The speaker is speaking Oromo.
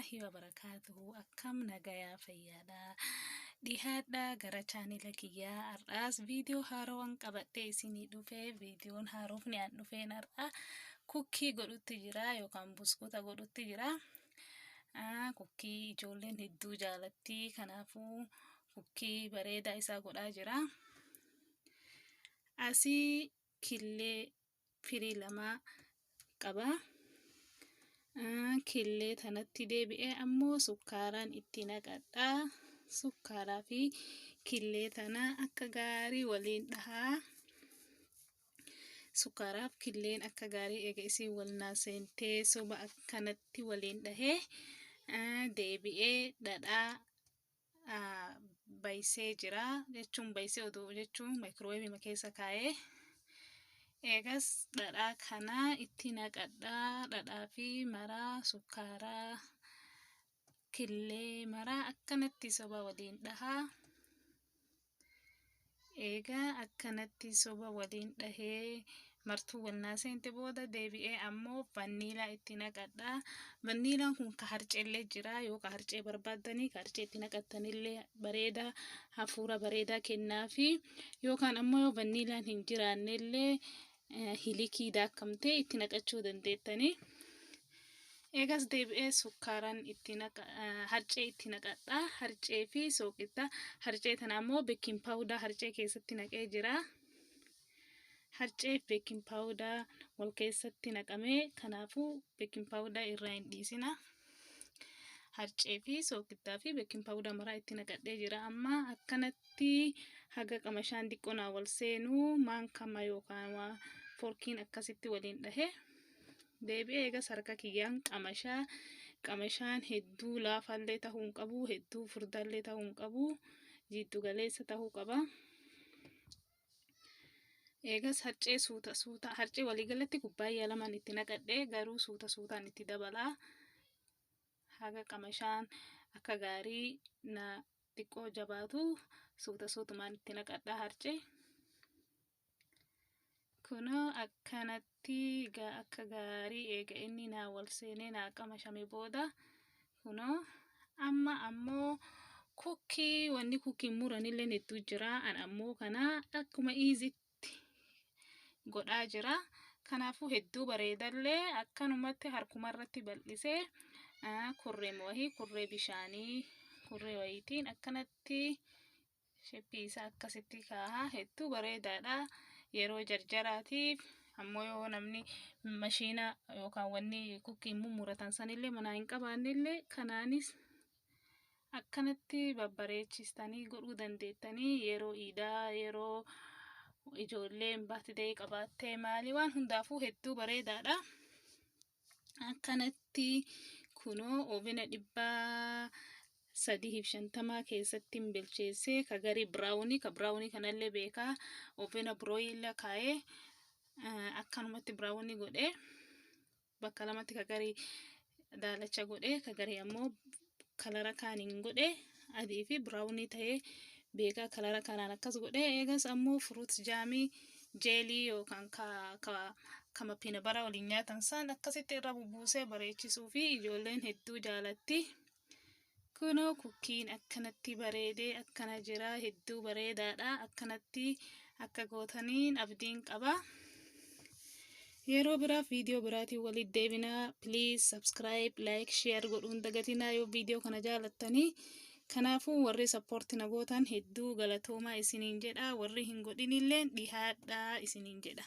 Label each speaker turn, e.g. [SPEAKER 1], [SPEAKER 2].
[SPEAKER 1] Warahmatullaahi wabarakaatuhu. Akkam nagayaa fayyaadha. Dhihaadha gara chaanela kiyyaa. Har'aas viidiyoo haarowwan qabadhee isinii dhufe. Viidiyoon haarofni an dhufeen har'a kukkii godhutti jira yookaan buskuta godhutti jira. Kukkii ijoolleen hedduu jaalatti, kanaafuu kukkii bareedaa isaa godhaa jira. Asii killee firii lama qaba. Killee tanatti deebi'ee ammoo sukkaaraan itti naqadha. Sukkaaraa fi killee tana akka gaarii waliin dhahaa. Sukkaaraaf killeen akka gaarii eega isiin wal naa seentee soba akkanatti waliin dhahee, deebi'ee dhadhaa baysee jira jechuun, baysee oduu jechuun maayikirooweevii keessa kaa'ee, eegas dhadhaa kana itti naqadhaa. Dhadhaa fi maraa sukkaaraa killee maraa akkanatti soba waliin dhahaa. Eegaa akkanatti soba waliin dhahee martuu walnaa seente booda, deebi'ee ammoo vanniilaa itti naqadha. Vanniilaan kun ka harceellee jira. Yoo ka harcee barbaaddanii ka harcee itti naqattanillee bareeda, hafuura bareedaa kennaafi. Yookaan ammoo yoo vanniilaan hin jiraannellee hilikii daakkamtee itti naqachuu dandeettanii. Eegas deebi'ee sukkaaraan itti naqa, harcee itti naqadha. Harcee fi sooqitta. Harcee tana ammoo baking powder harcee keessatti naqee jira. Harcee fi baking powder wal keessatti naqamee, kanaafuu baking powder irraa hin dhiisina. Harcee fi sooqittaa fi baking powder maraa itti naqadhee jira. Amma akkanatti haga qamashaan xiqqoo naa wal seenuu maankama yookaan forkiin akkasitti waliin dhahe. Deebi'ee eegas harka kiyyaan qamashaa. Qamashaan hedduu laafaallee ta'uu hin qabu, hedduu furdaallee ta'uu hin qabu, jiddu galeessa ta'uu qaba. Eegas harcee suuta suuta, harcee waliigalatti kubbaayyaa lamaan itti naqadhee, garuu suuta suutaan itti dabalaa. Haga qamashaan akka gaarii na xiqqoo jabaatu suuta suutumaan itti naqadhaa harcee. Kunoo akkanatti akka gaarii eega inni naa wal seenee naa qamashame booda, kunoo amma ammoo kukkii wanni kukkiin muranillee hedduu jira. An ammoo kana akkuma easytti godhaa jira. Kanaafuu hedduu bareedallee akkanumatti harkumarratti bal'isee, kurree wahii, kurree bishaanii, kurree wayiitiin akkanatti shape isaa akkasitti kaahaa. Hedduu bareedaadha. Yeroo jarjaraatiif ammoo yoo namni mashiina yookaan wanni kukkiin mummuratan sanillee manaa hin qabaannellee, kanaanis akkanatti babbareechistanii godhuu dandeettanii. Yeroo iidaa, yeroo ijoolleen birthday qabaattee, maali, waan hundaafuu hedduu bareedaadha. Akkanatti kunoo oven 350 keessatti bilcheessee, ka garii brown, ka brown kanallee beekaa, oven broiler kaa'ee akkanumatti brown godhee, bakka lamatti, ka garii daalacha godhee, ka garii ammoo color kaaniin godhee, adii fi brown ta'ee beekaa, color kanaan akkas godhee. Eegas ammoo fruit jam, jelly yookaan ka kama peanut butter waliin nyaatan san akkasitti irra bubuusee bareechisuu fi ijoolleen hedduu jaalatti. Kunoo kukkiin akkanatti bareedee akkana jira, hedduu bareedaadha. Akkanatti akka gootaniin abdiin qaba. Yeroo biraaf viidiyoo biraatiin walitti deebinaa. Please subscribe, like, share godhuun dagatinaa yoo viidiyoo kana jaalattanii. Kanaafuu warri support na gootan hedduu galatoomaa isiniin jedha. Warri hin godhinillee dhihaadhaa isiniin jedha.